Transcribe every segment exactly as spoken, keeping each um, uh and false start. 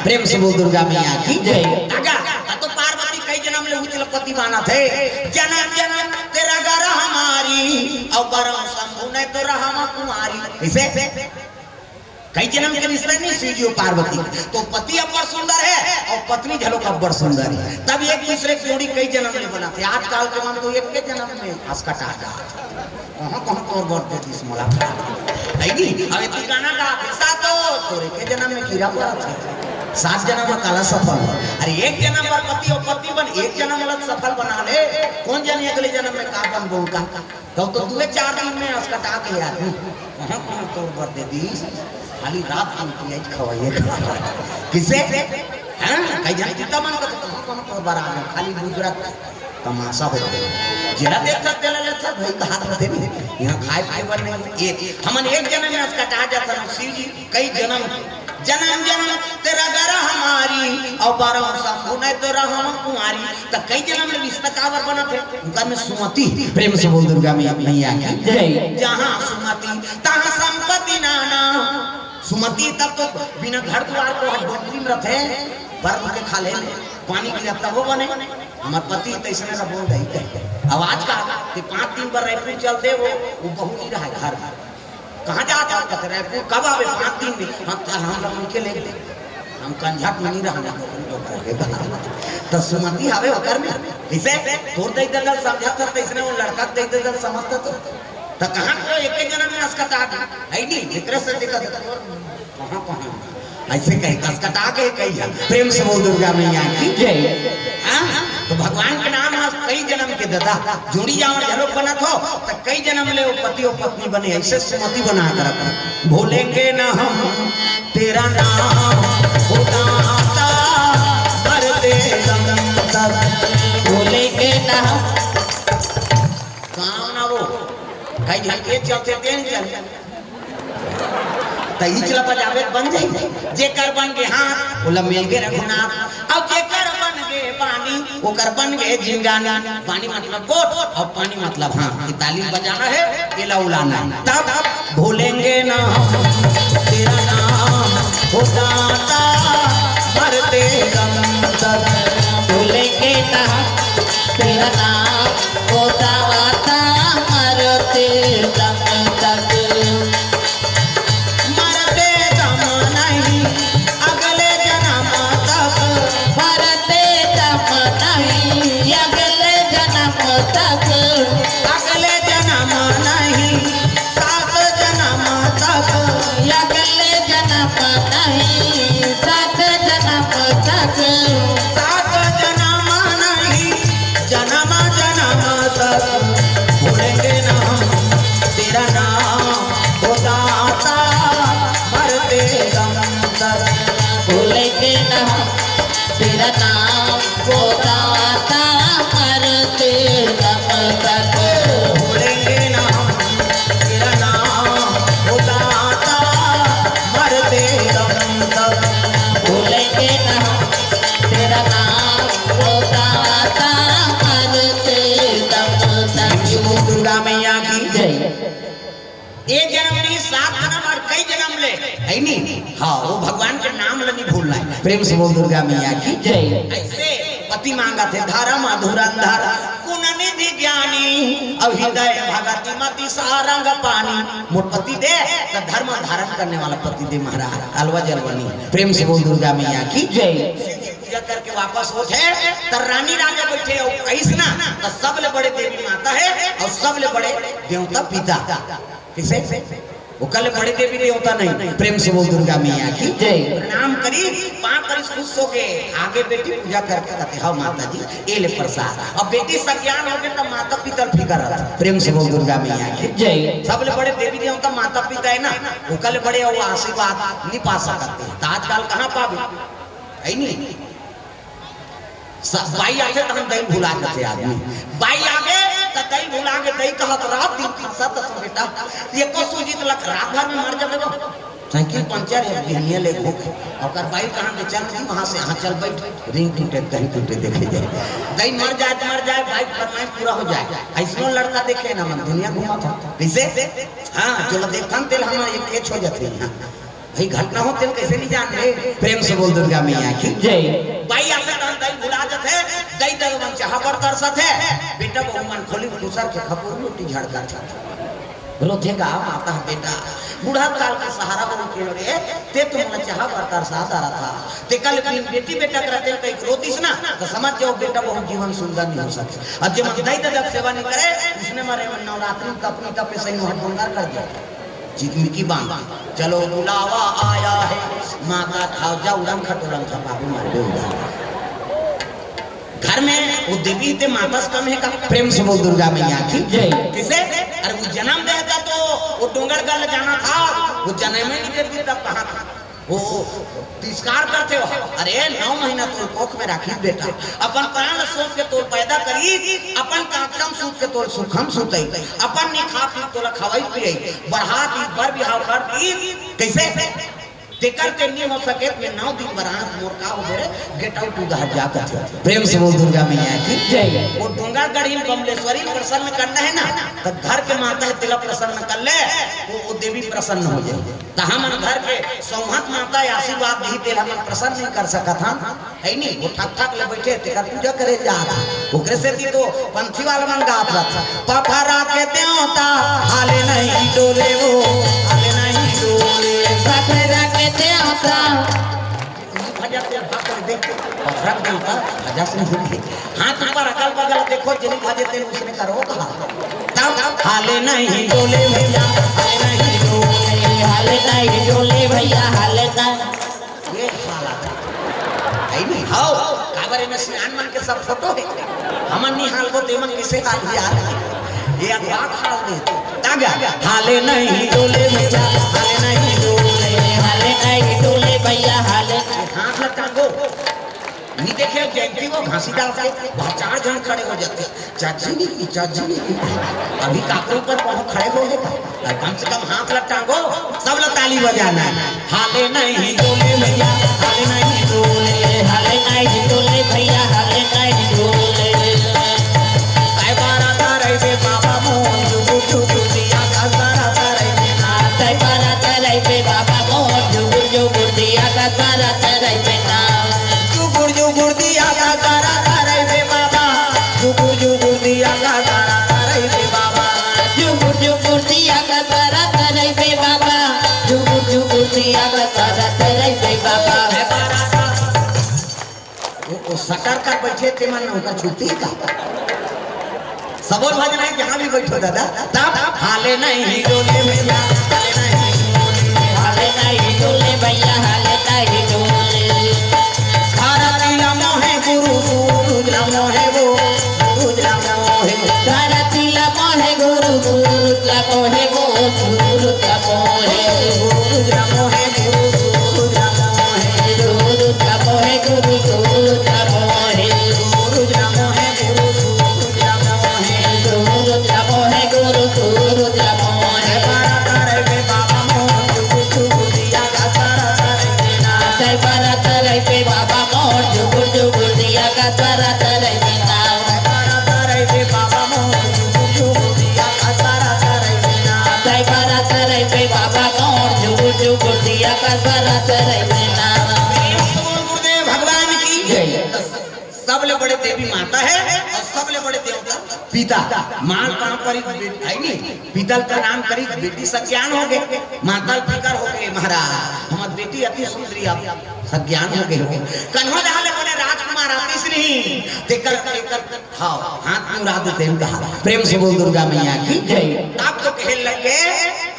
प्रेम से बोल दुर्गा मैया की जय। दादा, त तो पार्वती कई जनम ले उचलपति बानथे। जनम जनम तेरा गर हमारी, अउ बरम शंभु नहीं तो रहमा कुमारी। कइसे? कई जनम के रिश्ता नहीं शिव जी अउ पार्वती के। तो पति अब्बड़ सुंदर हे अउ पत्नी घलो अब्बड़ सुंदर हे, तब एक दूसरे के जोड़ी कई जनम ले बनथे। आजकल के मन तो एक के जनम में असकटा जात। कहाँ कहाँ तोर बर दे दिस मोला। है नी? अब एती गाना गाथे, सातो तोरे के जनम में कीरा पड़त हे। सात जनम में काला सफल हो। अरे एक जनम बर पति अउ पत्नी बन, एक जनम अलग सफल बना ले। कोन जनी अगले जनम में का बनबो का? तो, तो दुए चार दिन में असकटा के आदमी। कहाँ कहाँ तोर बर दे दिस? खाली रात दिन पियाज खवाइए। किसे? हाँ, कई जन कितना मन करता, कहाँ कहाँ तोर बर आ गए, खाली गुजरात। तमाशा हो गया। जेला देखत तेला लेथत, भाई कहा तो थे नहीं। यहाँ खाए पिए बर नहीं। एक, हमन एक जनम में असकटा जाता ना, शिव जी कई जनम, जनम जनम तेरा गर हमारी, अउ बरम शंभु नहीं तो रहम कुमारी। त कई जनम ले रिश्ता काबर बनत हे? उनका में सुमति। प्रेम से बोल दुर्गा मैया, मैया की जय। जहाँ सुमति, तहाँ संपत्ति नाना। सुमति तब तो बिना घर दुआर के डोकरी में रथे, बर के खाल्हे में पानी गिरा तबो बने। हमर पति तइसने ला बोल दही कहे। अब आज का कि पाँच दिन बर रायपुर चल दे, वो, वो बहू नहीं रहा घर में। कहाँ जात हस? कहत हे, रायपुर। कब आबे? पाँच दिन में। हम, हम लोग उनके ले दे। हम कंझट में नहीं रहना, डोकरी डोकरा के। त सुमति हवे ओकर में। कइसे? तोर दई ददल समझत हस, तइसने वो लड़का के दई ददल समझत हस तो। त कहाँ को एके जनम में असकटा गे? है नहीं, एकरे से देखत हस तोर कहाँ, कहाँ? अइसे कहे, कसकटा के कही है। प्रेम से बोल दुर्गा मैया की जय। हाँ? तो भगवान के नाम आज कई जनम के ददा, जोड़ी जावर घलोक बनत हो, त कई जनम ले वो पति अउ पत्नी बने, अइसे सुमति बना कर रखो। भूलेंगे ना हम तेरा नाम, हो दाता, मरते दम तक। भूलेंगे ना हम। काम ना वो, कई झन के चलते तेन चल। त इचला बजावे बन जाई। जेकर बन गे हाथ, ओला मिल गे रघुनाथ। अउ जेकर बन गे बानी, ओकर बन गे जिंगानी। बानी मतलब गोठ, अउ पानी मतलब हाथ। ये ताली बजाना हे, एला उलाना हे। तब भूलेंगे ना हम तेरा नाम, हो दाता, मरते दम तक। भूलेंगे ना हम तेरा नाम, हो दाता, मरते दम तक। मरते दम नहीं, अगले जनम तक। मरते दम नहीं, अगले जनम तक। अगले जनम नहीं, सात जनम तक। अगले जनम नहीं, सात जनम तक। सात जनम नहीं, जनम जनम तक। भूलेंगे ना हम तेरा नाम, हो दाता, मरते दम तक। भूलेंगे ना हम तेरा नाम, हो दाता, मरते दम तक। भूलेंगे ना हम तेरा नाम, हो दाता, मरते दम तक। भूलेंगे ना हम तेरा नाम, हो दाता, मरते दम तक। दुर्गा मैया की जय। ए जनम नहीं, सात जनम अउ कई जनम ले, है नी? हाँ, वो भगवान के नाम ल नहीं भूलना हे। प्रेम से बोल दुर्गा मैया की जय। अइसे पति मांगथे धरम धुरंधर, गुण निधि ज्ञानी, अउ हृदय भगति मति सारंग पानी। मोर पति दे, त धर्म धारण करने वाला पति दे महाराज, अलवा जलवा नहीं। प्रेम से बोल दुर्गा मैया की जय। शिव जी पूजा करके वापस होत हे, त रानी राजा बइठे अउ कहिस ना, त सबले बड़े देवी माता हे अउ सबले बड़े देवता पिता। कइसे? ओकर ले बड़े देवी देवता नहीं। प्रेम से बोल दुर्गा मैया की जय। प्रणाम करिस, पाँव परिस, खुश होके, आगे बेटी पूजा करके कहथे, "हव माता जी, ए ले प्रसाद।" अब बेटी सज्ञान होगे त माता पिता ल फिकर रहथे। प्रेम से बोल दुर्गा मैया की जय। सबले बड़े देवी देवता माता पिता हे ना, ओकर ले बड़े वो आशीर्वाद नहीं पा सकत हे। त आजकल कहाँ पाबे? है नहीं? स-, बाई आथे त हम दही भुला देथे आदमी। बाई आगे त दही भुला गे, दही कहत रात दिन खसत हस बेटा, ये कसू जीत लख रात भर में मर जाबे वो। साइकिल पंचर हे, बिहनिया ले घूम। ओकर बाई कहाँ के चल दी, वहाँ से, "हाँ, चल बैठ, रिंग टूटे, कहीं टूटे, देखे जाए।" दही मर जाए त मर जाए, बाई फरमाइश पूरा हो जाए। अइसनो लड़का देखे ना मन, दुनिया घूमत हे। कइसे? हाँ, जो देखथन तेल हम एक एच हो जाथे यहाँ। भाई, घटना हो तेन कैसे नहीं जान ले? प्रेम से बोल दुर्गा मैया की। जय। बाई आथे तहन दई भुला जथे, दई दई मन चाहा बर तरसथे, बेटा बहू मन खोली खुसर के खपुर लुटी झड़कथे। रोथे का माता बेटा, बुढ़त काल के सहारा बन के रे, ते तुमन चाहा बर तरसा दारा था। ते कल अपनी बेटी बेटा करते कहीं रोतीस ना, तो समझ जाओ बेटा बहू जीवन सुंदर नहीं हो सके। अब जे मन दई ददक सेवा नहीं करे, उसने मारे मन नवरात्रि तपनी तपे सही वहाँ डोंगर कर दिया। चिकमिकी बांध, चलो बुलावा आया है, माता खाओ जा उड़न खटोलन खपाबू मार दे उड़न। घर में वो देवी ते माता से कम है का? प्रेम से बोल दुर्गा मैया की। जय। किसे? अरे वो जन्म देता तो वो डोंगरगढ़ जाना था, वो जन्म ही नहीं देती तब कहाँ था? वो तिरस्कार करते हो। अरे नौ महीना तोल कोख में राखी बेटा, अपन प्राण सोच के तोल पैदा करी, अपन कांचम सूत के तोल सुखम सुतई, अपन निखा पी तोला खवाई पियई, बढ़ा दी बर बिहाव कर दी। कैसे? तेकर ते नहीं हो सके, मैं नौ दिन बरात मोर का हो रे, get out उधर जा कथे। प्रेम से बोल दुर्गा मैया की। जय। वो डोंगरगढ़ी बमलेश्वरी प्रसन्न करना है ना, तो घर के माता है तेला प्रसन्न कर ले, वो, वो देवी प्रसन्न हो जाए। तो हमन घर के सौहत माता आशीर्वाद दी तेला हमन प्रसन्न नहीं कर सकत हन, है नहीं? वो ठक ठक ले बैठे तेकर पूजा करे जात, ओकरे से भी तो पंथी वाला मन गात रहत। पथरा के देवता हाले नहीं डोले वो, हाले नहीं डोले। पथरा के देवता। भजन के भाग कर देख, पथरा के देवता भजन से नहीं। हाथ ऊपर अगल बगल देखो, जिन भजे तेन उसने करो कहा। तब हाले नहीं डोले भैया, हाले नहीं डोले, हाले नहीं डोले भैया, हाले नहीं। ये हालत है। है नहीं? हाओ, काबर में सियान मन के सब फोटो है। हमन नहीं हालबो, ते मन किसे हाल यार? ये अखबार हाल दे। तागा, हाले नहीं डोले भैया, हाले नहीं डोले, हाले नहीं डोले भैया, हाले। ये हाथ लग टांगो। नहीं देखे जयंती वो घासीदास के, वहाँ चार जन खड़े हो जाते। चाची नहीं की, चाची नहीं की। अभी काकरों पर पहुँच खड़े हो गए का? अरे कम से कम हाथ लग टांगो, सब लोग ताली बजाना है। हाले नहीं डोले भैया, हाले नहीं डोले, हाले नहीं डोले भैया, हाले नहीं डोले। काय बारा तारे बे बाबा मोहन जुगु जुगु दिया का तारा तारे बे ना। काय बारा तारे बे बाबा मोहन जुगु जुगु दिया का तारा तारे बे ना। जुगुर जुगुर दिया का तारा तारे बे बाबा। जुगुर जुगुर दिया का तारा तारे बे बाबा। जुगुर जुगुर दिया का तारा तारे बे बाबा। जुगुर जुगुर दिया का तारा तारे बे बाबा। वो, वो सटर कर बैठे थे मन उनका छुट्टी का। सबोल भजन है, जहाँ भी बैठो दादा, तब हाले नहीं डोले भैया, हाले नहीं डोले, हाले नहीं डोले भैया, हाले नहीं डोले। भारती ला मोहे गुरु सूरज ला मोहे वो, सूरज ला मोहे। भारती ला मोहे गुरु सूरज ला मोहे वो, सूरज ला मोहे। सूरज ला मोहे गुरु सूरज ला मोहे। सूरज ला मोहे गुरु सूरज ला मोहे। सूरज ला मोहे गुरु सूरज ला मोहे। सूरज ला मोहे गुरु सूरज ला मोहे। बारा तारे बे बाबा मोहन जुगुर जुगुर दिया का तारा तारे बे ना। जय बारा तारे बे बाबा मोहन जुगुर जुगुर दिया का तारा तारे बे ना। बारा तारे बे बाबा मोहन जुगुर जुगुर दिया का तारा तारे बे ना। जय बारा तारे बे बाबा मोहन जुगुर जुगुर दिया का तारा तारे बे ना। प्रेम से बोल गुरुदेव भगवान की जय। सबले बड़े देवी माता है और सबले बड़े देवता पिता। माँ का नाम करी बेटी, है नहीं? पिता का नाम करी बेटी सज्ञान हो गए, माता फिकर हो गए महाराज, हमार बेटी अति सुंदरी अब सज्ञान हो गए हो। कन्हो जहाँ ले बोले राजकुमार आतीस नहीं, तेकर, तेकर, हाँ, हाथ मुड़ा देते हैं कहा। प्रेम से बोल दुर्गा मैया की जय। तब तो कहे लग गए,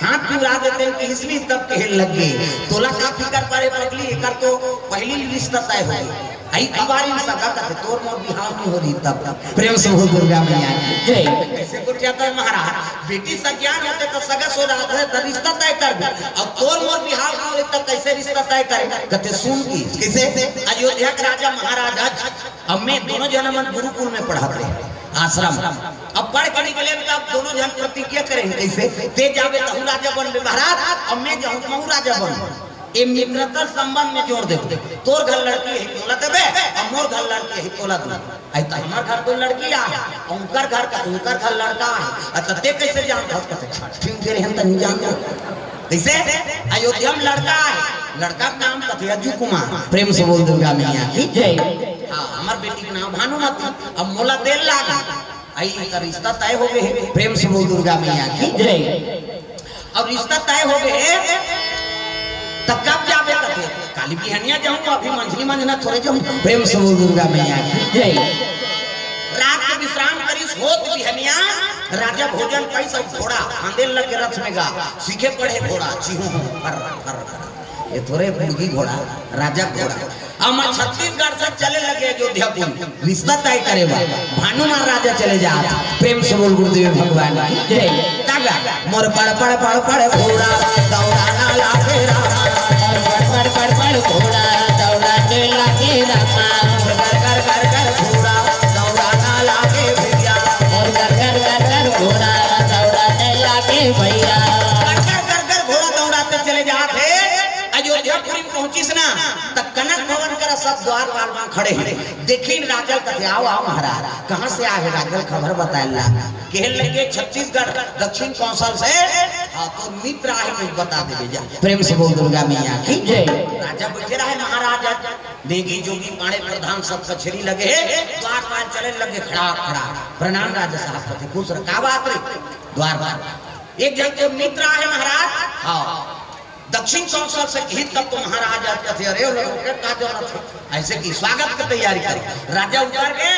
हाथ मुड़ा देते हैं कि इसलिए तब कहे लग गए। तोला का फिकर पड़े पगली, एकर तो पहली रिश्ता तय हो गई। आई कबारी में सगा कथे, तोर मोर बिहाव नहीं हो रही तब। प्रेम से बोल दुर्गा मैया की जय। कैसे गोठियाता है महाराज, बेटी सज्ञान होते तो सगा सोदा होते तो रिश्ता तय कर दे। अब तोर मोर बिहाव नहीं होते तो कैसे रिश्ता तय करे? कथे सुन की, किसे? अयोध्या के राजा महाराज आज, अब मैं दोनों जन मन गुरुकुल में पढ़ाते हैं, आश्रम। अब पढ़ के निकले तो अब दोनों जन प्रतिज्ञा करें कैसे? ते जावे तहु राजा बन महाराज, अब मैं जाऊँ महू राजा बन। ए मित्रता संबंध में जोड़ देबो। तोर घर लड़की है तोला देबे, और मोर घर लड़की है तोला देबे। आई तो हमार घर तो लड़की आ, और उनकर घर का, उनकर घर लड़का है। आ तो ते कैसे जान था? कहते, "छठी में गिरे हम तो नहीं जानते।" कइसे? अयोध्या म लड़का हे, लड़का के नाम कथे अज्जू कुमार। प्रेम से बोल दुर्गा मैया की जय। हाँ, हमर बेटी के नाम भानुमती। अब मोला देर लागी, अई त रिश्ता तय हो गे हे। प्रेम से बोल दुर्गा मैया की जय। अब रिश्ता तय हो गे हे, त कब जाबे कथे? काली बिहनिया जाहूं, अभी मंझनी मंझना थोरे जाहूं। प्रेम से बोल दुर्गा मैया की जय। रात के विश्राम करिस, होत बिहनिया राजा भोजन पाइस अउ घोड़ा फांदे लग गे रथ में गा, सीखे पड़े घोड़ा, चिहूं फर फर फर। ये थोरे मुर्गी घोड़ा, राजा घोड़ा। अब मैं छत्तीसगढ़ से चले लगे अयोध्यापुरी, रिश्ता तय करे बर भानुमान राजा चले जात। प्रेम से बोल गुरुदेव भगवान की जय। तागा मोर पड़ पड़ पड़ पड़ घोड़ा दौड़ाना लागे रामा। मोर पड़ पड़ पड़ पड़ घोड़ा दौड़ाने लागे रामा। मोर कर कर कर कर घोड़ा दौड़ाना लागे भैया। मोर कर कर कर कर घोड़ा दौड़ाने लागे भैया। कर कर कर कर घोड़ा दौड़ाते चले जात हे। अयोध्यापुरी पहुंचिस ना, त कनक भवन करा सब द्वारपाल वहां खड़े हे। देखिन राजा ल कथे, "आओ, आओ महाराज।" "कहां से आए हो राजा ल, खबर बताए ला।" कहे लगे, "छत्तीसगढ़ दक्षिण कौशल से, हाँ, तोर मित्र आहे, मैं बता देबे जा।" प्रेम से बोल दुर्गा मैया की जय। राजा बइठे रहे महाराज, नेगी जोगी पाड़े प्रधान सब कचेरी लगे हे, द्वारपाल चले लगे, खड़ा खड़ा, "प्रणाम राजा साहब।" कथे, "खुश रह।" "का बात रे?" "द्वारपाल, एक झन के मित्र आहे महाराज।" "हाँ।" दक्षिण कौशल से किहित तब तो महाराज आज कथे, "अरे, वो लोग के का जरूरत हे?" अइसे कि स्वागत के तैयारी करो। राजा उतर गे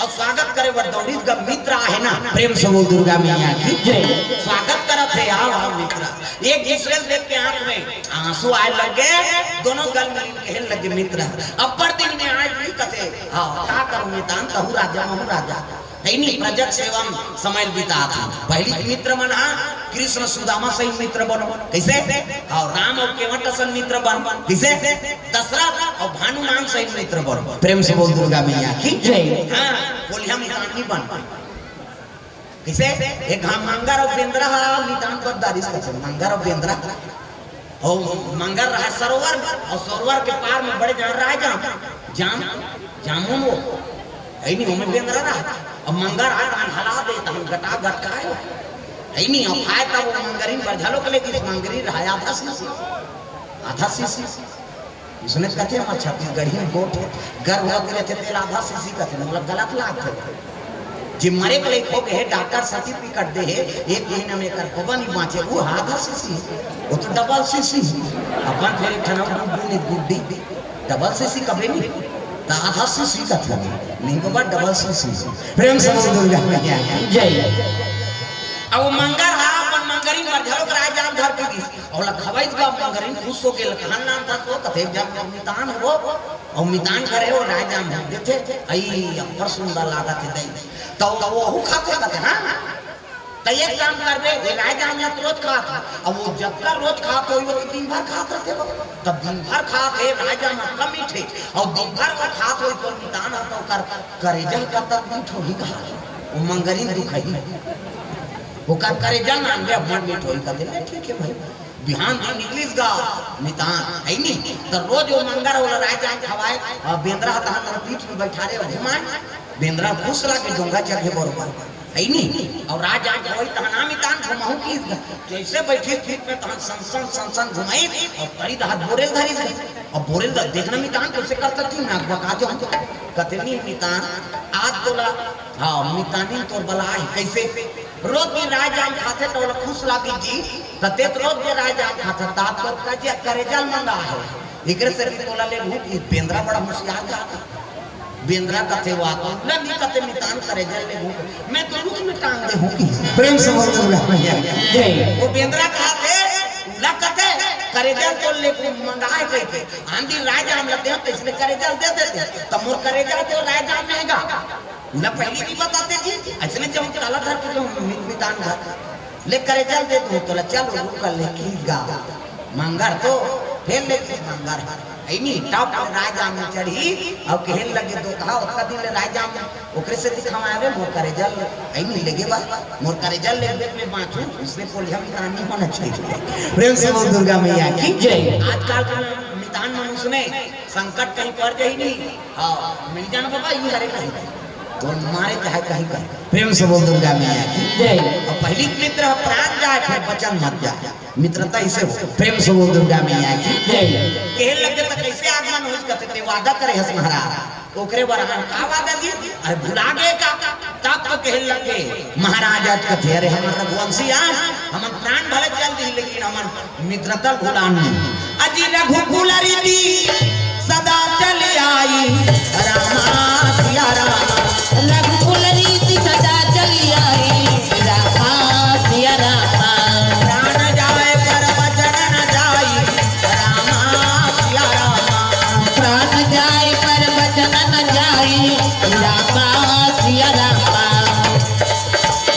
अउ स्वागत करे बर दौड़िस गा, मित्र आहे ना। प्रेम से बोल दुर्गा मैया की जय। स्वागत करत हे, "आओ, आओ मित्र।" एक दूसरे ल देख के आंख में आंसू आए लग गे, दोनों गल मिल के कहे लगे, "मित्र, अब्बड़ दिन में आए।" कथे, "हाँ, का करूं मितान, तहू राजा, महू राजा।" हे नी, प्रजक सेवा म समय ल बितात हे। पहिली के मित्र मन हा कृष्ण सुदामा सही मित्र बनो। कइसे? अउ राम अउ केवट असन मित्र बन। कइसे? दशरथ अउ भानुमान सही मित्र बनो। प्रेम से बोल दुर्गा मैया की जय। हाँ, कोलिहा मितान नी बन पाए। कइसे? एक घाम मंगर अउ बेंदरा हा मितान बद डारिस कथे, मंगर अउ बेंदरा। अउ मंगर रहा सरोवर म, अउ सरोवर के पार में बड़े जान रहे जाम, जाम, जामुन वो। हे नी, ओमे बेंदरा रहा। अब मंगर आए तहन हला दे, तहन गटा गटकाए। हे नी, अब आए तब वो मंगरिन बर घलो के लेगिस, मंगरी रहा आधा सीसी। आधा सीसी। उसने कथे, "मैं छत्तीसगढ़ी में गोठ है, गर्भवती रहते तेल आधा सीसी कथे, मतलब गलत लागथे।" जे मरे के लइक हो गे हे, डॉक्टर सर्टिफिकेट दे हे, एक महीना में एकर होबा नहीं बांचे, वो आधा सीसी, वो तो डबल सीसी। अपन फिर एक ठन गुड्डू ने गुड्डी, डबल सीसी कबे नहीं, तो आधा सीसी कथे, नहीं बाबा, डबल सीसी। प्रेम से बोल दुर्गा मैया की जय। अब वो मंगर हा अपन मंगरी पर झलक राय जाम धर के दी, अउ ला खवाइस बा मंगरी खुश हो गेल, कहां नाम था तो कथे जब मितान हो, अउ मितान करे हो राय जाम देथे, अई अब्बड़ सुंदर लागत हे दई। त वहू खाथे कथे, हाँ? त एक काम करबे, ये राय जाम ला तो रोज खात हो। अब वो जब का रोज खात हो, वो तो दिन भर खात रहथे वो। तब दिन भर खात हे, राय जाम कम मीठे। अउ दिन भर वो खात हो, तो मितान हो तो कर करेजा का तक मीठ होही कहा। वो मंगरी दुखही। वो कर करेजा नान दे, अब मन मीठ होही कथे, "नहीं, ठीक है भाई।" बिहान दिन निकलिस गा मितान, हे नी? त रोज वो मंगर ओला राय जाम खवाए, अउ बेंदरा ह तहां तहां पीठ में बैठारे अउ घुमाए। बेंदरा खुश रह के डोंगा चघे बरोबर, हे नी? अउ राय जाम खवाई तहां ना मितान घुमाहू किहिस गा। जइसे बैठिस पीठ में तहां सन सन सन सन घुमाई, अउ करी दहात बोरेल धरिस गा। अब बोरेल द-, देखना मितान कइसे करत हस, मैं बका जाहूं। कथे नी मितान, आज तोला, हाँ, मितानी तोर बला हे, कइसे? रोज दिन राय जाम खाथे त ओला खुश लागी जी, त तें रोज दिन राय जाम खाथे, त आज तोर कजे-, करेजा ल मंगा हे। एकरे से भी तोला ले भूख, ये बेंदरा बड़ा होशियार जात हे। बेंदरा कथे, "वाह, तो उला नहीं कथे मितान करेजा ल ले भूख, मैं तो रुख में टांग दे हूं कि।" प्रेम से बोल दुर्गा मैया की जय। वो बेंदरा कथे, उला कथे, "करेजा ल तो ले मंगा हे," कहिके। आन दिन राय जाम ल देहूं, त इसने करेजा ल दे देते, त मोर करेजा तो राय जाम महंगा। उला पहिली नहीं बताते जी, अइसने जब काला धर के जो मि-, मितान घर, "ले करेजा ल दे दूं तोला, चल रुक कर ले की गा।" मंगर तो फेर ले की मंगर, हे नी, टप राय जाम में चढ़ी, अउ कहे लगे, "दोतहा, ओतका दिन ले राय जाम ओकरे से दिखावा रे, मोर करेजा ल," हे नी, "लेगे बा, मोर करेजा ल लेगे में बांचू, इसने कोलिहा मितान नहीं होना चाहिए।" प्रेम से बोल दुर्गा मैया की जय। आजकल के मितान मन उसने संकट कहीं पड़ जाही नहीं। हाँ, मिल जाना बाबा, ये हरे कहीं। तो मारे चाहे कहीं कहीं। प्रेम से बोल दुर्गा मैया की। जय। और पहली मित्र ह प्राण जाए, फिर वचन मत जाए। मित्रता इसे हो। प्रेम से बोल दुर्गा मैया की। जय। कहे लगे तो कैसे आगमन होइस कथे, ते वादा करे हस महाराज। ओकरे बर हम का वादा जी? अरे भुला गए का? तब तो कहे लगे महाराज आज कथे, अरे हमर रघुवंशी आज, हमन प्राण भले चल दी, लेकिन हमन मित्रता भुलान नहीं। अजी रघुकुल रीति सदा चली आई, रामा सिया रामा। रघुकुल रीति सदा चली आई, रामा सिया रामा। प्राण जाए पर वचन न जाई, रामा सिया रामा। प्राण जाए पर वचन न जाई, रामा सिया रामा।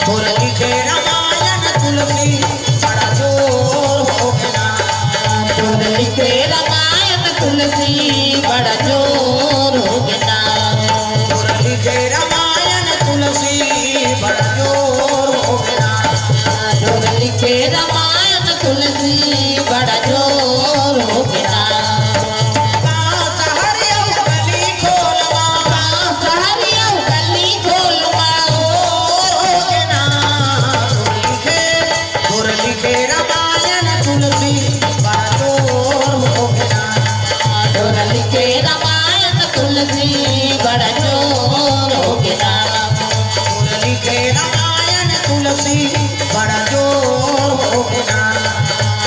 तोर लिखे रामायण तुलसी बड़ा जोर हो गे ना। तोर लिखे रामायण तुलसी बड़ा जोर हो गे ना। तोर लिखे रामायण तुलसी बड़ा जोर हो गे ना। तोर लिखे रामायण तुलसी बड़ा जोर हो गे ना। का सहरिया गली खोलवा, का सहरिया गली खोलवा। जोर हो गे ना, तोर लिखे, तोर लिखे रामायण तुलसी बड़ा जोर हो गे ना। तोर लिखे रामायण तुलसी बड़ा जोर हो गे ना। तोर लिखे रामायण तुलसी बड़ा जोर हो गे ना।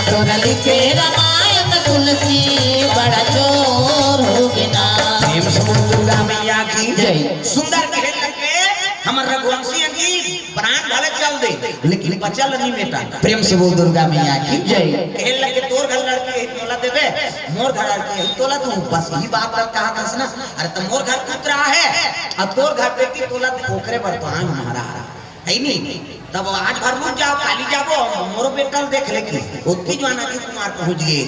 तोर लिखे रामायण तुलसी बड़ा जोर हो गे ना। प्रेम से बोल दुर्गा मैया की। जय। सुंदर कहे लगे, हमर रघुवंशी अंगी प्राण भले चल दे, लेकिन बचल नहीं बेटा। प्रेम से बोल दुर्गा मैया की। जय। कहे लगे, तोर घर लड़की है, तोला देबे, मोर घर लड़की है, तोला दूं। बस यही बात कहा था ना। अरे तो मोर घर पुत्र है, अब तोर घर बेटी, तोला ओकरे बर तो आंग महाराज। है नी? तब आज भर रुक जाओ, काली जाबो, मोरो बेटा ल देख ले की। ओतकी जुवान अजय कुमार पहुंच गए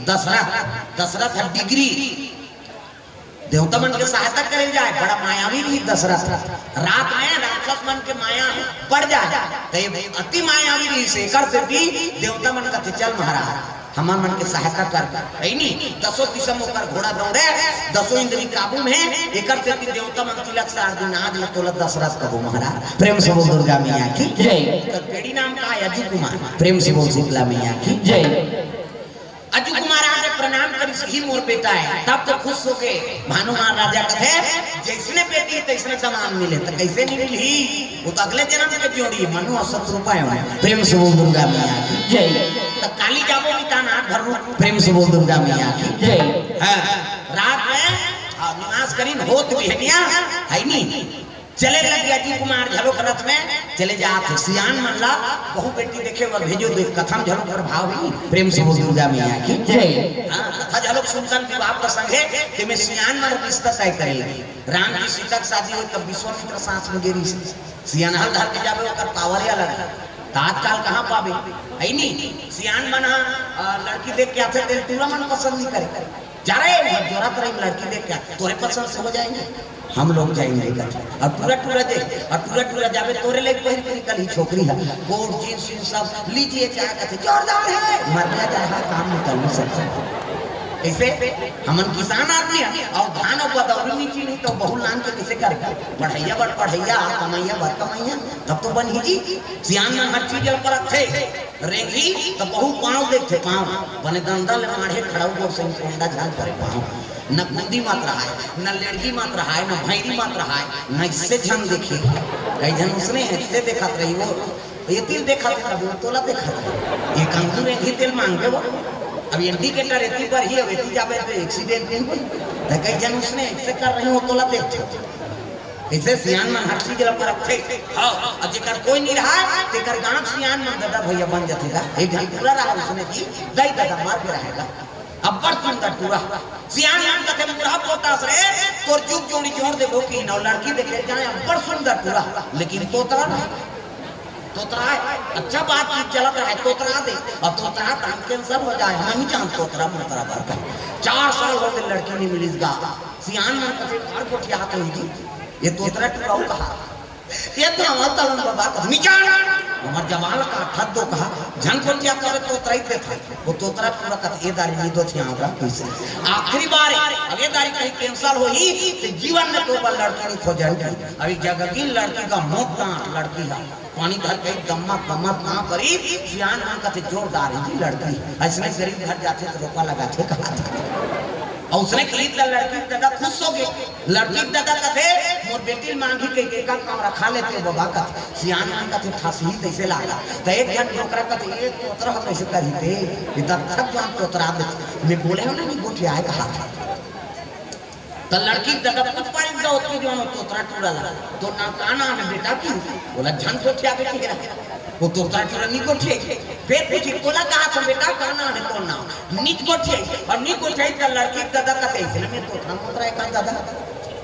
दशरथ, दशरथ ह डिग्री। देवता मन के सहायता करे जाए, बड़ा मायावी भी दशरथ। रात में राक्षस मन के माया बढ़ जाए, तो ये अति मायावी भी से एकर से भी देवता मन कथे, चल महाराज, हमर मन के सहायता कर, है नी? दसों दिशा में ओकर घोड़ा दौड़े, दसों इंद्री काबू में, एकर सेती देवता मन तिलक सार दिन आज ल तोला दशरथ कबो महाराज। प्रेम से बोल दुर्गा मैया की। जय। ओकर बेटी नाम का है? अजू कुमार। प्रेम से बोल शीतला मैया की। जय। अजू कुमार आके प्रणाम करिस, ही मोर बेटा है। तब तो खुश हो गए। भानुमान राजा कथे, जैसने बेटी तैसने दमांद मिले, तो कैसे नहीं मिलही? वो तो अगले जन्म के जोड़ी है, मनु और शत्रुपा है। प्रेम से बोल दुर्गा मैया की। जय। तो काली जाबो मितान आज भर रुक। प्रेम से बोल दुर्गा मैया की। जय। हाँ, रात में, हाँ, निवास करीन होत बिहनिया, है नी? चले लग गया जी कुमार झलोक रथ में, चले जात हे। सियान मन ला बहू बेटी देखे बर भेजो, देख कथा में झलोक प्रभाव ही। प्रेम से बोल दुर्गा मैया की। जय। हाँ, कथा झलोक सुनतन विवाह प्रसंग है, तेमे सियान मन रिश्ता तय करे लगे। राम जी सीता के शादी हो तब विश्वामित्र साथ में गेरी से। सियान हल धर के जाबे, ओकर पावर अलग है। त आजकाल कहाँ पाबे? है नी? सियान मन ह, अ, लड़की देख के आथे, तेल टूरा मन पसंद नहीं करे। जा रे, जोरत रही लड़की देख के, तोरे पसंद से हो जाएंगे, हम लोग जाएंगे कथे। और टूरा टूरा दे, और टूरा टूरा जाबे, तोरे लेग पहिर के निकल ही छोकरी है, कोट जींस वींस सब लीजिए चाहे कथे, जोरदार है, मर गया जा रहा काम निकल नहीं सकता। कैसे? हमन किसान आदमी है, और धान और बदौरी नहीं चीनी तो बहु लान के कैसे कर? पढ़ैया बर पढ़ैया, कमैया बर कमैया, तब तो बन ही जी। सियान मन हर चीज ल परखथे। रेंगी त बहू पाँव देखथे, पाँव। बने दंदा ले माढ़े खड़ाऊ गोर से कोंडा झाल परे पाँव। न कुंदी मत रहाय, न लेड़गी मत रहाय, न भैरी मत रहाय, न इससे झन देखी। कई झन उसने इससे देखत रही, वो एतिल देखत हे, तब वो तोला देखत हे। ये कंकू रेंगी तेल मांगे वो। अब indicator एती पर ही, अब एती जाबे तो accident नहीं होई। त कई झन उसने इससे कर रही, वो तोला देखथे। अइसे सियान मन हर चीज ल परखथे। हाँ, अउ जेकर कोई नइ रहय, तेकर गांव सियान मन ददा भइया बन जथे गा। एक झन टूरा रहय उसने जी, दई ददा मर गे रहय गा। अब्बड़ सुंदर टूरा। सियान मन कथे, "बूढ़ा पोता अस रे, तोर जुग जोड़ी जोड़ देबो कि नौ लड़की देखे जाए, अब्बड़ सुंदर टूरा।" लेकिन तोतरा रहय। तोतरा हे, अच्छा बातचीत चलत रहय, तोतरा दे। अब तोतरा त हम cancel हो जाय, हम नइ जानन तोतरा मोतरा बर का। चार साल हो गे लड़की नइ मिलिस गा। सियान मन कथे, "बड़ गोठियात होही जी, ये तोतरा टूरा कहा।" ये तो हमार तलन बाबा का मिजान। हमार जवान का ठग दो कहा, झन कोटिया करे तोतरा ही देथा। वो तोतरा टूरा कथे, "ए दारी नी दोथे आऊंगा किसे।" आखिरी बार, अब ए दारी कहीं cancel होही, तो जीवन में तो बल लड़की नी खोजन की। अभी जगह की लड़की का मोटा लड़की है, पानी धर के दम्मा कमत ना करी, सियान मन कथे, "जोरदार है जी लड़की।" ऐसने गरीब घर जाथे तो रोपा लगाथे कहा था। और उसने कही त लड़की के ददा खुश हो गए। लड़की के ददा कथे, "मोर बेटी मांगी के एका काम रखा लेते बाबा," कथे। सियान मन कथे, "फंसही तैसे लागा।" तो एक जन डोकरा कथे, "ये तोतरा हम ऐसे करी थे, ये दत्तक जान तोतरा दे, मैं बोले हो ना कि गोठियाए कहा था।" तो लड़की के ददा पूछ पाई का होती जो हम तोतरा टूरा ला, "तो ना का नाम है बेटा की?" बोला, "झन गोठिया बेटी है।" वो तोतरा टूरा नी गोठियाई। फिर पूछी, "तोला कहा था बेटा, का नाम है तोर नाम?" "नी गोठियाई।" और नी गोठियाई तो लड़की के ददा कथे, "इसने में तोतरा मोतरा है का ददा?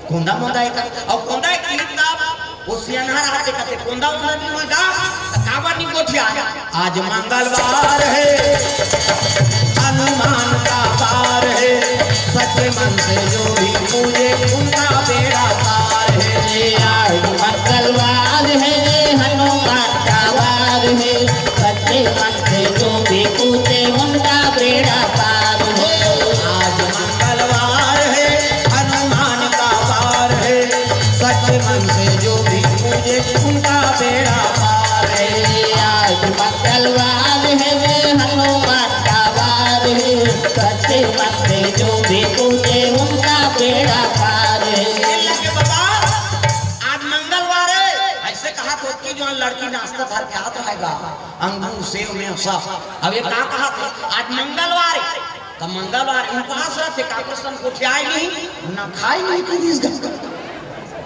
कोंदा मोंदा है का?" और कोंदा है कि तब वो सियानहा रहते कथे, "कोंदा मोंदा नी होएगा, तो काबर नी गोठिया?" आज मंगलवार है, हनुमान का वार है, सच्चे मन से जो भी पूजे, उनका बेड़ा पार है। आज मंगलवार है, हनुमान का वार है, सच्चे मन से जो भी पूजे, उनका बेड़ा पार है। आज मंगलवार है, हनुमान का वार है, सच्चे मन से जो भी पूजे, उनका बेड़ा पार है। आज मंगलवार है, हनुमान का वार है, सच्चे मन से जो भी पूजे, उनका बेड़ा पार है। ये लगे बाबा, आज मंगलवार है, ऐसे कहा तो कि जो लड़की नाश्ता धर के हाथ रहेगा, अंगूर, सेव, मेव सब। अब ये का कहा था, आज मंगलवार है, तो मंगलवार उपास रहते, काकर सन गोठियाए नहीं, न खाए नहीं की दिस।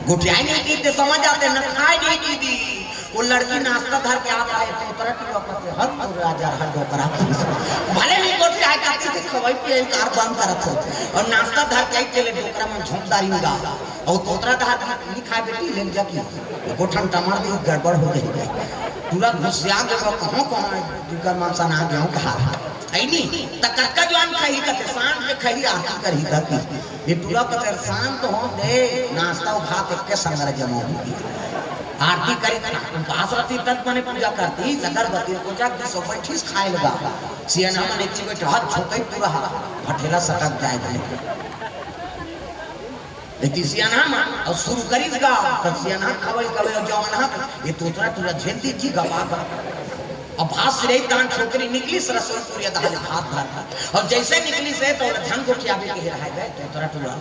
गोठियाए नहीं की ते समझ आते, न खाए नहीं की दी। वो लड़की नाश्ता धर के आता है, तोतरा टूरा कथे, "हर तोर राजा हर डोकरा।" भले नहीं गोठियाए, काती से खवाई पिए, कार बंद करत हो। और नाश्ता धर के आई, तेले डोकरा मन झोंक डारी गा। और तोतरा धर के, "नी खाए बेटी, ले जा की।" गोठन टमार दी, गड़बड़ हो गई। टूरा घुसिया के वो कहाँ, कहाँ दुकर मांसा ना गया कहा। है नी? त कतका जवान खाही कथे, शांत ले खाही, आरती करही धरती। ये टूरा कथे, "शांत हो दे, नाश्ता अउ भात एके संग जमा होही।" आरती करी, उपास रहती तब मने पूजा करती, अगरबत्ती को जाके सो बैठिस खाए लगा। सियान मन एती बैठे, हाथ छोटे टूरा, भठेला सटक जाए दे। लेकिन सियानहा मन, अउ शुरू करिस गा, त सियानहा खवई कवे अउ जवानहा, ये तोतरा टूरा झेलती जी गपा गा। अब भात सिरई तान छोकरी निकलिस रसोई कुरिया दहाले भात धर। अउ जैसे निकलिस हे, त ओला झन गोठियाबे के रहाय गा, तोतरा टूरा।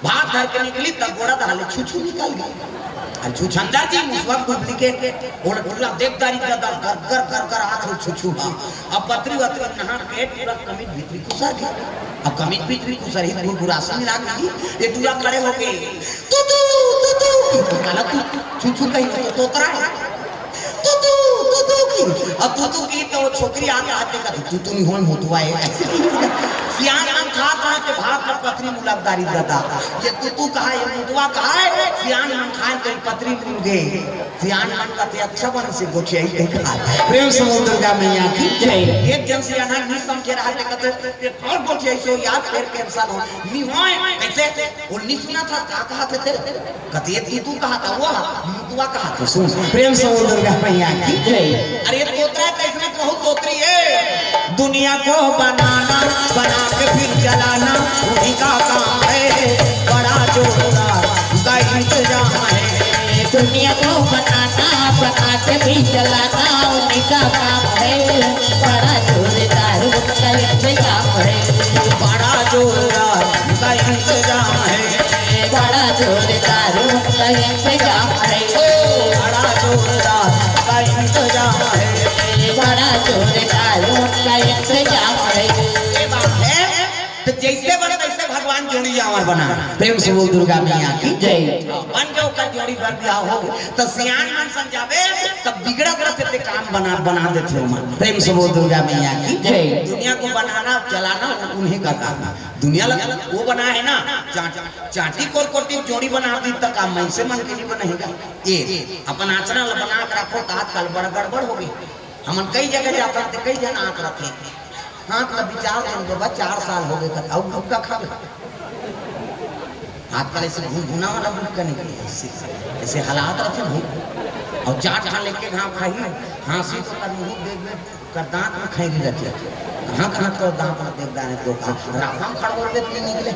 भात धर के निकलिस, त गोड़ा दहाले छुछू निकल गे। अउ छुछंदर जी मुसवा duplicate, ओला टूरा देख डारिस ददा, गर, गर, गर, गर, आत हे छुछू हा। अब पतरी वतरी नहा के टूरा कमीज भीतरी खुसर गे। अब कमीज भीतरी खुसर ही गुरगुरासन मिला के जी, ये टूरा खड़े हो गे। "तू, तू, तू, तू।" काला तू, छुछू कही तो तोतरा हे। "तू, तू, तू, तू" की। अब तू, तू की तो वो छोकरी आके हाथ देखा, "तू, तू नहीं होय, मोटवा हे।" ऐसे की। सियान मन खात रहा के भात में पतरी मुलक डारिस ददा। ये तू, तू कहा, ये मोटवा कहा हे, सियान मन खाए तो पतरी मुल गे। सियान मन कथे, "अच्छा बन से गोठियाई के खा।" प्रेम से बोल दुर्गा मैया की जय। एक जन सियान नी समझे रहा, ते कथे, "ये और गोठियाई से याद फिर cancel हो।" नी होय, कैसे? वो नी सुना था, का कहा थे तेरे? कथे, "ये तू, तू कहा था, वो हा, मुतवा कहा था।" सुन, प्रेम से बोल दुर्गा मैया की जय। अरे, ये तोतरा है, तो इसमें तो बहुत तोतरी है। दुनिया को बनाना, बना के फिर जलाना, उन्हीं का काम है। बड़ा जोरदार का इंतजाम है। दुनिया को बनाना, बना के भी जलाना, उन्हीं का काम है। बड़ा जोरदार उनका इंतजाम है। बड़ा जोरदार उनका इंतजाम है। बड़ा जोरदार उनका इंतजाम है। ओ, बड़ा जोरदार का इंतजाम है। बड़ा जोरदार उनका इंतजाम है। ये बात है। तो जैसे बन तैसे भगवान जोड़ी जावर बना। प्रेम से बोल दुर्गा मैया की जय। बन के ओकर जोड़ी बर बियाह हो गए। तो सियान मन समझावे, तब बिगड़त रहते ते काम बना, बना देते हो मन। प्रेम से बोल दुर्गा मैया की जय। दुनिया को बनाना, चलाना उन्हीं का काम है। दुनिया लग वो बना है ना, चाट, चाटी कोर कोटी जोड़ी बना दी तो काम मैं से मन के नहीं बनेगा। ये अपन आचरण ला बना के रखो तो आजकल बड़ा गड़बड़ हो गई। हमन कई जगह जाथन ते कई जन आत रथे। हाँ, त विचार देन बाबा, चार साल हो गए, कत अउ गुटखा खा ले। आजकल ऐसे घुनघुना वाला बुक करने के लिए ऐसे, ऐसे हालात रखे भाई। और चार ठान लेके घाव खाई, हाँसी तो कर मुंह देख में, कर दांत में खैरी रखे। कहाँ कहाँ तो दांत में देख दाने दो का राखा में खड़बड़ देख नहीं निकले।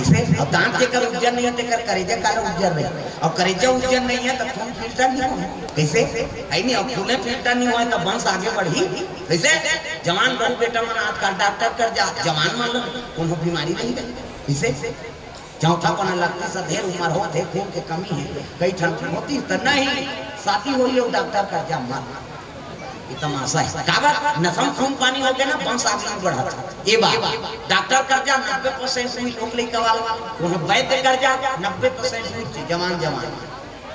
इसे अब दांत के कर उज्जर नहीं है, तेकर करेजा काला उज्जर रहे। और करेजा उज्जर नहीं है तो खून फिल्टर नहीं हो। कैसे? है नहीं, अब खूने फिल्टर नहीं हुआ तो वंश आगे बढ़ी। कैसे? जवान बहू बेटा मन आजकल डॉक्टर कर जा, जवान मन लो कोनो बीमारी नहीं है। कैसे? चौथा पना लगती से ढेर उम्र होत हे, खून के कमी है, कई ठन होती त नहीं, शादी होई अउ डॉक्टर कर जा मत। ये तमाशा है। काबर? नसम खून पानी होके ना वंश आगे नहीं बढ़त। ये बात। डॉक्टर कर जा नब्बे परसेंट हुई लोग लइका वाला, कोनो वैद्य कर जा नब्बे परसेंट हुई जवान जवान।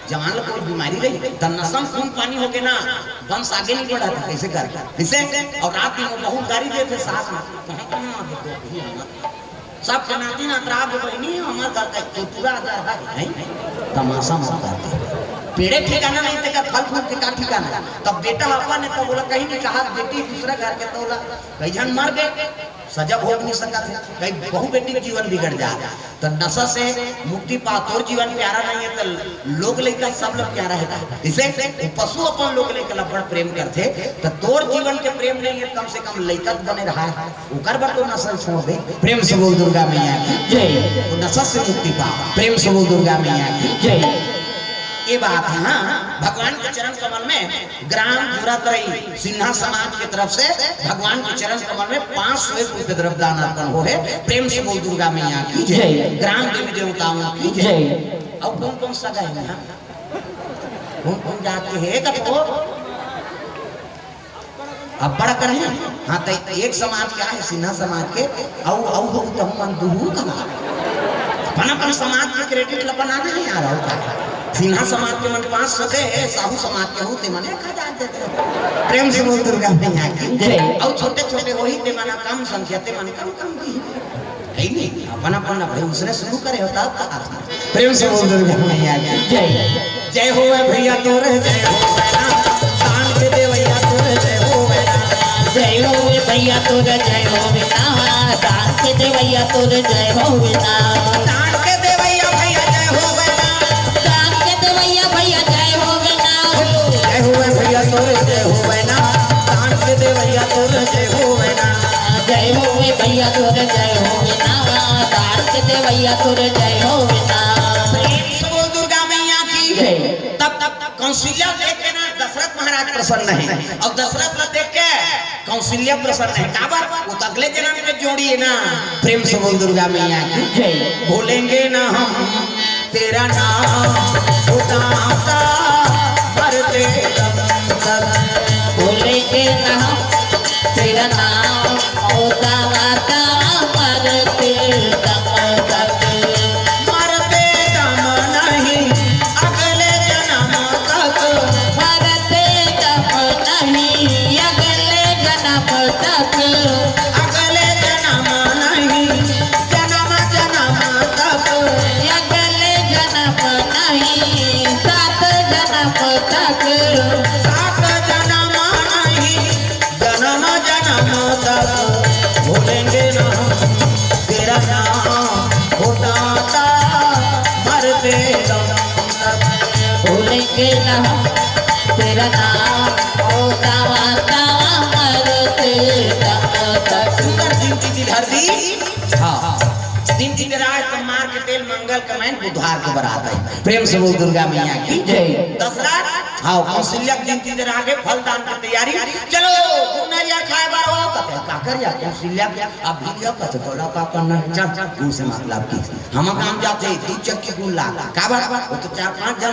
जवान ला कोई बीमारी रही, त नसम खून पानी होके ना वंश आगे नहीं बढ़त। कैसे कर? कैसे? और रात दिन वो बहुत गारी देते सास में, कहाँ कहाँ आगे दो भैया ना। सबके नाती नतरा के बहिनी, हमर घर का चोटुरा आ जा रहा है, हैं? तमाशा मत करते। पेड़े ठिकाना नहीं, तेकर फल फूल के का ठिकाना? तब बेटा अपन है, तब बोला कहीं नहीं कहा, बेटी दूसरा घर के तोला, कई झन मर गए, सजा भोग नहीं सकत है, कई बहू बेटी के जीवन बिगड़ जा। तो नशा से मुक्ति पा, तोर जीवन प्यारा नहीं है, तो लोग लइका सब लोग प्यारा है। इसे वो पशु अपन लोग लइका ला बड़ प्रेम करथे, तो तोर जीवन के प्रेम नहीं है, कम से कम लइका तो बने रहा है। ओकर बर तो नशा छोड़ दे। प्रेम से बोल दुर्गा मैया की जय। तो नशा से मुक्ति पा। प्रेम से बोल दुर्गा मैया की जय। ये बात है, हाँ, भगवान के चरण कमल में ग्राम जुरातरई सिन्हा समाज के तरफ से भगवान के चरण कमल में पाँच सौ एक रुपये द्रव्य दान अर्पण हो है। प्रेम से बोल दुर्गा मैया की जय। जय। ग्राम देवी देवताओं की जय। जय। अब कौन कौन सगा है यहाँ? कौन कौन जात के है? एक तो अब्बड़ अकन हे। हाँ, त एक समाज के आहे, सिन्हा समाज के, अउ, अउ हो त हमन दुहू कहा। अपन, अपन समाज के credit ल बनाना हे यार, अउ का? सिन्हा समाज के मन पाँच सौ दे, साहू समाज के हो, ते मन एक हजार दे दे। प्रेम से बोल दुर्गा मैया की जय। अउ छोटे, छोटे होही, ते मन कम संख्या, ते मन कम, कम दी। है नहीं, अपन, अपन भाई उसने शुरू करे होता, अब कहा था। प्रेम से बोल दुर्गा मैया की जय। जय हो भैया तोरे, जय हो भैया। दान के देवैया तोरे, जय हो भैया। जय हो भैया तोरे, जय हो भैया। दान के देवैया तोरे, जय हो भैया। दान के देवैया भैया, जय हो भैया। दान के देवैया भैया, जय हो भैया। जय हो भैया तोरे, जय हो भैया। दान के देवैया तोरे, जय हो भैया। जय हो भैया तोरे, जय हो भैया। दान के देवैया तोरे, जय हो भैया। प्रेम से बोल दुर्गा मैया की जय। तब, तब कौशल्या देख के ना दशरथ महाराज प्रसन्न है, और दशरथ ला देख के कौशल्या प्रसन्न है। काबर? वो तो अगले जन्म के जोड़ी है ना। प्रेम से बोल दुर्गा मैया की जय। भूलेंगे ना हम तेरा नाम, ओ दाता, मरते दम तक। भूलेंगे ना हम तेरा नाम, ओ दाता, मरते दम तक। मरते दम नहीं, अगले जन्म तक। मरते दम नहीं, अगले जन्म तक। अगले जन्म नहीं, जन्म जन्म तक। अगले जन्म नहीं, सात जन्म तक। सात जन्म नहीं, जन्म जन्म तक भूलेंगे ना हम तेरा नाम, ओ दाता, मरते दम तक। भूलेंगे ना हम तेरा नाम, ओ दाता, मरते दम तक। सुंदर जिंदगी धरती। हाँ। दिन दिन रात मार के तेल मंगल कमैन बुधवार के बरात है। प्रेम से बोल दुर्गा मैया की जय। दशरथ, हाँ, कौशल्या के दिन दिन रात के फल दान के तैयारी। चलो, गुनरिया खाए बार हो, कहते, "का कर या कौशल्या के?" अब भी लियो, कहते, "बोला का करना है?" चल, चल, गुण से मतलब की। हम काम जाते, दू चक्की गुण ला। का बात? वो तो चार पांच जन